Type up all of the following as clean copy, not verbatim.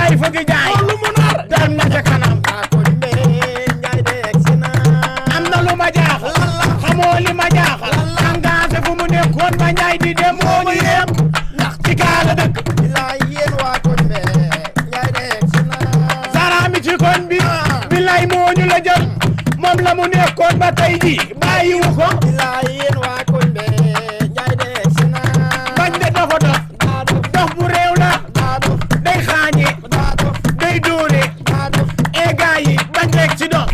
jaay fëgg jaay lu mu nar dem na ca kanam waa koñ be Njaay de egsi na am na lu ma jaaxal xamoo li ma jaaxal engagé fu mu nekkoon ba Njaay di dem moo ñu yem ndax ci kaala dëkk bilaay yéen waa koñ be Njaay de egsi na saraami ci koñ bi bilaay moo ñu la jël moom la mu nekkoon ba tey ji bàyyiwu ko bilaay yéen waa koñ be Njaay de egsi na bañ de dafa dof dof bu réew la day xaañe day dóore e gaa yi bañ rek ci dof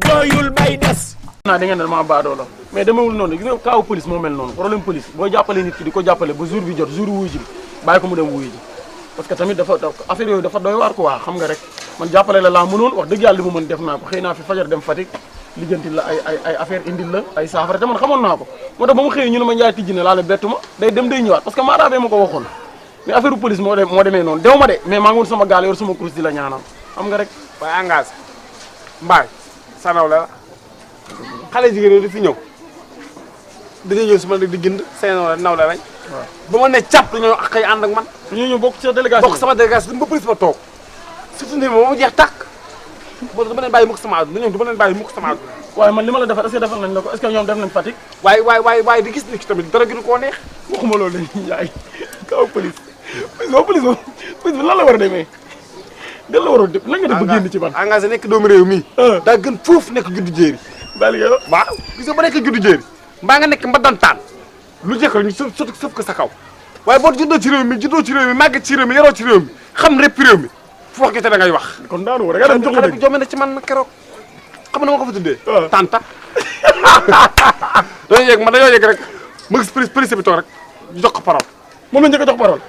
doyul bay des naa da ngeen ne maa baadoo la mais demewul noonu gis nga kaaw police moo mel noonu problème police boo jàppale nit ki di ko jàppale ba jour bi jot jour wuyu ji bi bàyyi ko mu dem wuyu ji parce que tamit dafa affaire yooyu dafa doy waar ko waa xam nga rek man jàppale la laa mënoon wax dëgg yàlla li mu mën def naa ko xëy naa fi fajar dem Fatick lijjanti la ay affaire indil la ay saafara te man xamoon naa ko moo tax ba mu xëyee ñu ne ma Njaay tijji na laa la bettu ma day dem day ñëwaat parce que maaraabee ma ko waxoon mais affaire police moo demee noonu dew ma de mais maa ngi woon sama gaal yor sama kurus di la ñaanal xam nga rek waaye engagé mbaay sanaw la xale jigéen ñi di fi ñëw dañuy ñëw si man rek di gënd seen naw la lañ ba ma ne càpp dañoo xëy ànd ak man ñu ñëw bokk ci sa délégation bokk sama délégation ba police ba toog surtout ni moom jeex tàkk moo dama leen bàyyi mukk sama àdduna ñoom dama leen bàyyi mukk sama àdduna waaye man li ma la defal est-ce que defal nañ la ko est-ce que ñoom def nañ Fatick waaye di gis ni ki tamit dara gënu koo neex waxuma loolu dañuy Njaay kaw police bi lan la war a demee lan la war a def lan nga def ba génn ci man engagé nekk doomu réew mi daa gën foofu nekk juddu jéeri bali nga waaw gis nga ba nekk juddu jéeri mbaa nga nekk mbadantaan lu jëkk ñu sëf ko sa kaw waaye boo juddoo ci réew mi màgg ci réew mi yaroo ci réew mi xam répp réew mi fu wax jotee da ngay wax kon daanu war nga dem jox la dëgg jomé na ci man keroog xam na ma ko fa tuddee tanta dañoo yegg rek ma gis police bi toog rek ñu jox ko parole moom la njëkk a jox parole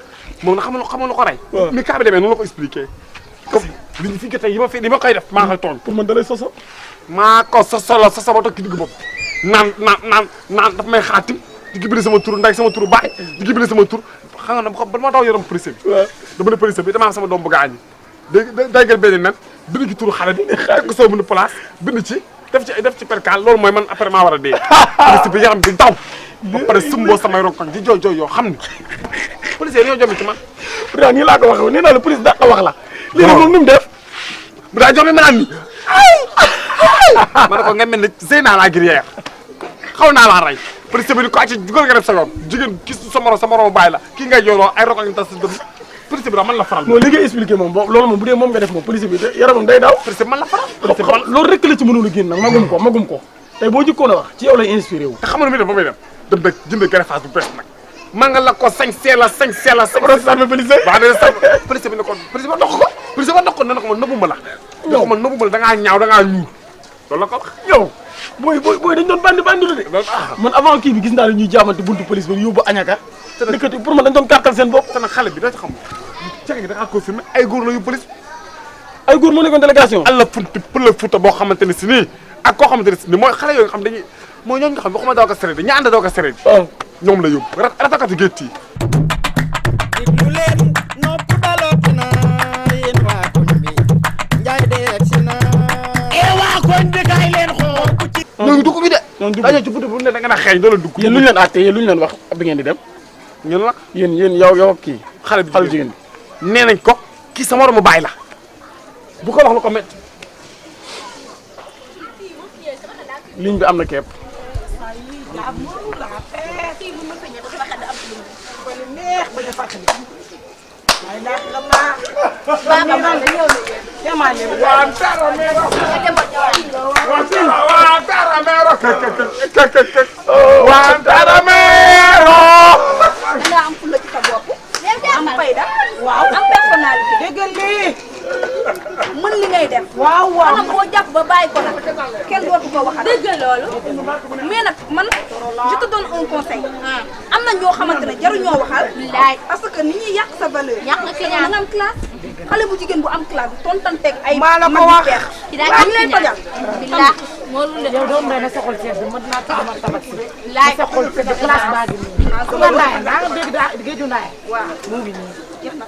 moom na xamal lu ko rey mi kaa bi demee noonu la ko expliqué comme li ñu fi gëtee li ma koy def maa koy tooñ pour man dalay soso maa ko sosolo ba toog ci digg bopp naan daf may xaatim di gibali sama tur nday sama tur baay di gibali sama tur xam nga ba ma daw yorom police bi dama ne police bi dama am sama doom bu gaañi day gël benn nen bind ci turu xale bi teg ko sama mënu place bind ci def ci percal loolu mooy man après maa war a dee police bi yaram bi daw ba pare sumboo samay ronkoñ di jooy yoo xam ni police yi ñoo jommi ci man pourtant nii laa ko waxee nee naa la police daa ko wax la lii nag moom ni mu def bu daa jommi ma naan ni ma ne ko nga mel ne Zeyna la guerrière xaw naa laa rey police bi ni ko acci jugal nga def sa yoon jigéen gis sa morom bàyyi la kii ngay jooloo ay ronkoñ tas sa dënn police bi daal man la faral non li ngay expliqué moom loolu moom bu dee moom nga def moom police bi yaramam day daw police bi man la faral loolu rek la ci mënul a génn nag magum ko tey boo jikkoon a wax ci yow lay inspiré wu te xam nga mi def ba muy dem nag jënd greffage bu bees nag man nga la ko sañ seela police bi ne ko police ba dox ko ne na ko man nëbbuma la da ngaa ñaaw da ngaa ñuur loolu la ko wax yow booy dañ doon bandi lu de man avant kii bi gis naa ne ñuy jaamante buntu police bi yóbbu añaka dëkkati pour man dañ doon gàttal seen bopp te nag xale bi da xam jege gi da ngaa confirmé ay góor la yu police ay góor moo nekkoon délégation alla funti pëla futa boo xamante ne si nii ak koo xamante ne si nii mooy xale yooyu nga xam dañuy mooy ñooñu nga xam waxuma daw ko sere ña ànd daw ko sere ñoom la yóbbu ratakati gétt yi diglu leen nopp dalooti na yéen waa koñ bi Njaay de egsi na waa koñ bi kaay leen xool ku ci ñooñu dugg bi de dañoo ci buntu bu ne da nga na xeeñ doo leen dugg yéen lu ñu leen àtte yéen lu ñu leen wax bi ngeen di dem ñun la yéen yow kii xale bi jigéen bi nee nañ ko kii sa moromu baay la bu ko wax lu ko métti ligne bi am na képp am fayda waaw am personnalité déggal lii mën li ngay def waaw maanaam boo jàpp ba bàyyi ko nag kenn dootu ko waxal déggal loolu mais nag man je te donne un conseil am na ñoo xamante ne jaruñoo waxal parce que ni ñuy yàq sa valeur yàq nga nga am classe xale bu jigéen bu am classe bu tontanteeg ay maa la ko wax ñu lay tojal billahi moo lu yow doom day na sa xol seet mën naa tax ma tabax si sa xol seet classe baa gi nii su ma ndaay naa nga dégg daa géeju ndaay waaw mu ngi nii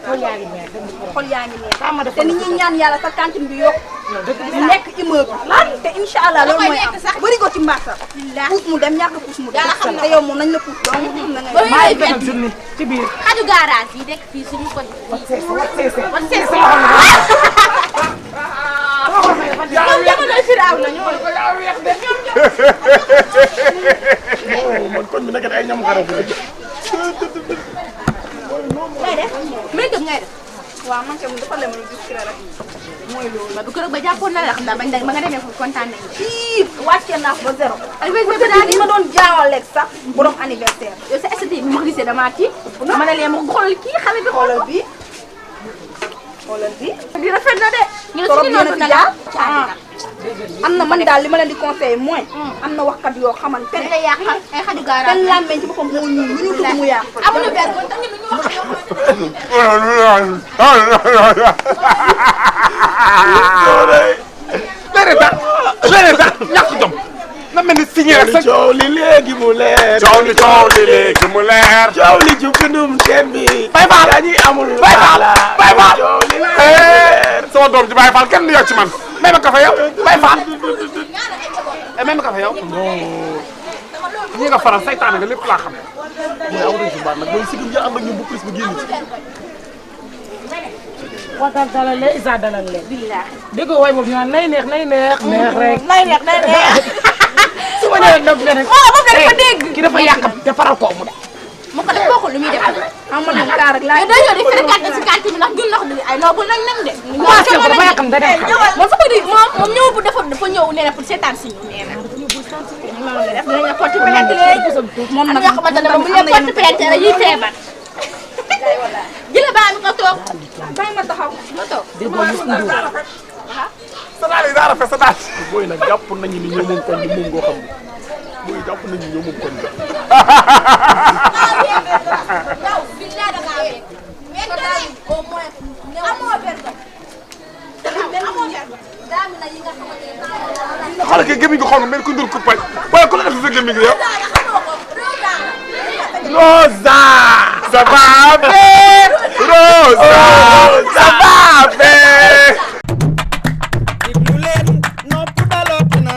xol yaa ngi neex xol yaa ngi neex te nit ñi ñaan yàlla sa cantine bi yokk nekk immeuble te incha allah loolu mooy am bëri ko ci mbaasa puus mu dem ñàkk puus mu dem te yow moom nañ la puus donc xam na nga maa ngi benn journée ci biir xaju garage yi nekk fii suñu ko wat sees ñoom jamono firaaw na ñoo ko yaa weex de man kon bi nekk ay ñam xaram ngay def may def ngay def waaw man kay dafa lem lu gis rek mooy loolu ba du ko rek ba jàppoon na la xam naa bañ ba nga demee foofu kontaan nañu wàccee naa ko ba zéro ni ma doon jaawaleeg sax borom anniversaire yow sa SDI bi ma ko gisee damaa kii ma ne leen ma xoolal kii xale bi xoolal bi di rafet na de ñu ne suñu noonu na am na man daal li ma leen di conseillé mooy am na waxkat yoo xamante ne day yàqal ay xaju garage kenn làmmeñ ci boppam moo ñuul lu ñu dugg mu yàq amuñu benn kon tax ñu wax léeg-léeg tax ñàkk jom na mel ni signé rek sa coow li léegi mu leer coow li léegi mu leer coow li jubbinum teen bi Baye Fall dañuy amul Baye Fall Baye Fall coow li leer sama doom ji Baye Fall kenn du yow ci man may ma kafe yow Baye Fall may ma kafe yow ñi nga faral saytaane nga lépp laa xam mooy aw dañ si baat nag mooy sigim ja ànd ak ñoom bu prise ba génn ci waxtaan dalal leen Isa dalal leen dégg nga waay boobu ñu naan nay neex rek nay neex su ma nee nag nga ne moom dañ ko dégg ki dafa yàqam defaral ko mu de mu ko def bokkul lu muy def xam nga ñun kaar rek laa yow dañoo di fréquenté si cantine bi ndax ñun ndax ay noobu nañ nañ de commencé ko dafa yàqam da dem xam moom sama di moom ñëw bu defoon dafa ñëw nee na pour seetaan si ñu nee na def dinañ porte plainte léegi moom nag ñoo xamante ne bu ñu porte plainte rek yi feebar jële baa mi nga toog bàyyi ma taxaw nga toog sa daal yi daa rafet sa daal booy nag jàpp nañu ni ñoo moom koñ bi moom ngoo xam ne booy jàpp nañu ñoo moom koñ bi yow billaay da ngaa wéeg wéeg au moins amoo verbe amoo verbe daa mi na yi nga xamante ne xoolal kii gémmiñ gi xool nga mel ku ndur kuppay waaye ku la def sa gémmiñ gi yow Rosa ça va bien Rosa ça va bien déglu leen nopp dalooti na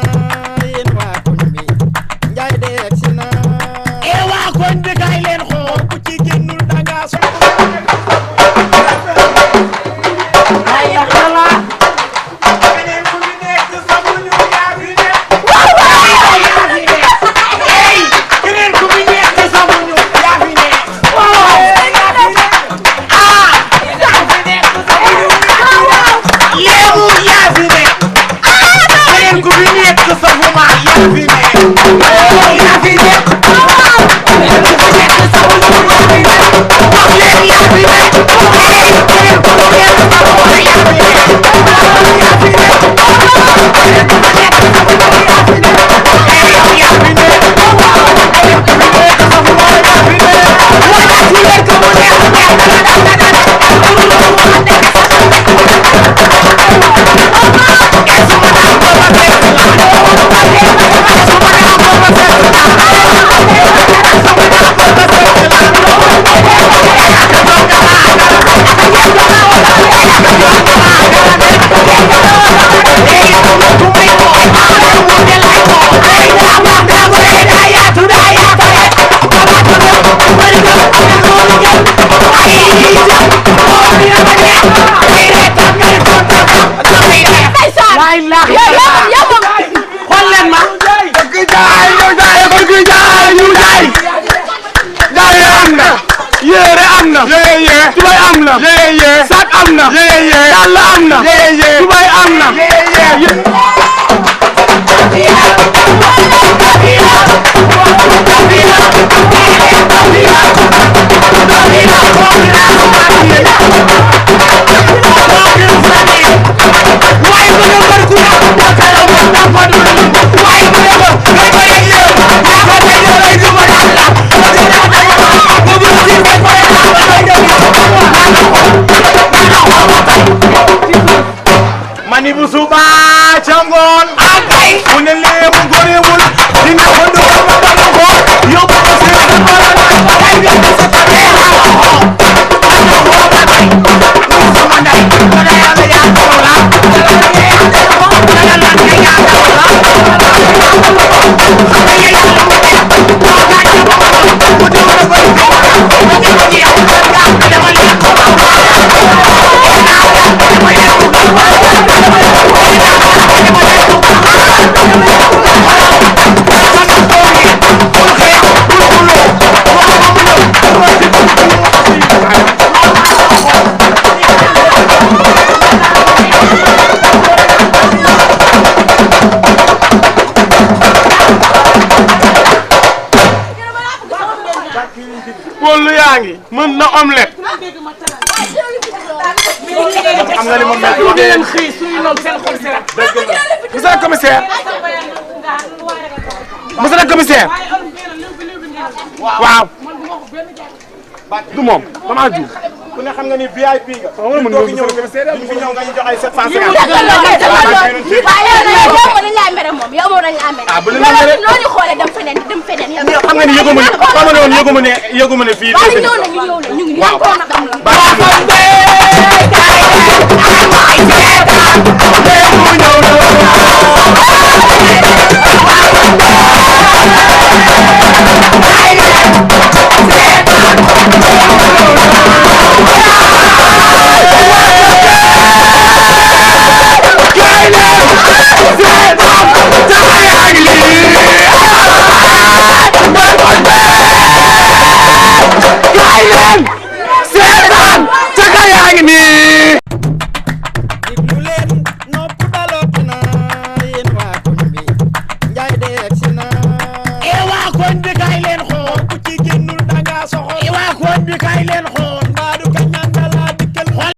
yéen waa koñ bi Njaay de egsi na waa koñ bi kay leen xool ku ci génnul danga yére am na. yee tubay am na. yee sac am na. yee dàll am na. yee tubay am na. mani bu subaa ca ngoon akay mu ne leemu góorewul dina ko doon ma dama ko yóbbu ko seen ko la ko ay bi sa omelette. xam nga li moom mel ñu leen xëy suñu noonu seen xol seen. monsieur le commissaire. monsieur le commissaire. waaw. du moom damaa juum. ku ne xam nga ni VIP nga. waaw man ñëw ñu fi ñëw nga ñu jox ay 750. waaye yow moom dañ laa mere moom yow moom dañ laa mere. ah bu leen ma mere loolu xoolee dem feneen yow. xam nga ni yëgu ma ne fii. waaw ñëw na ñu ngi nii. waaw.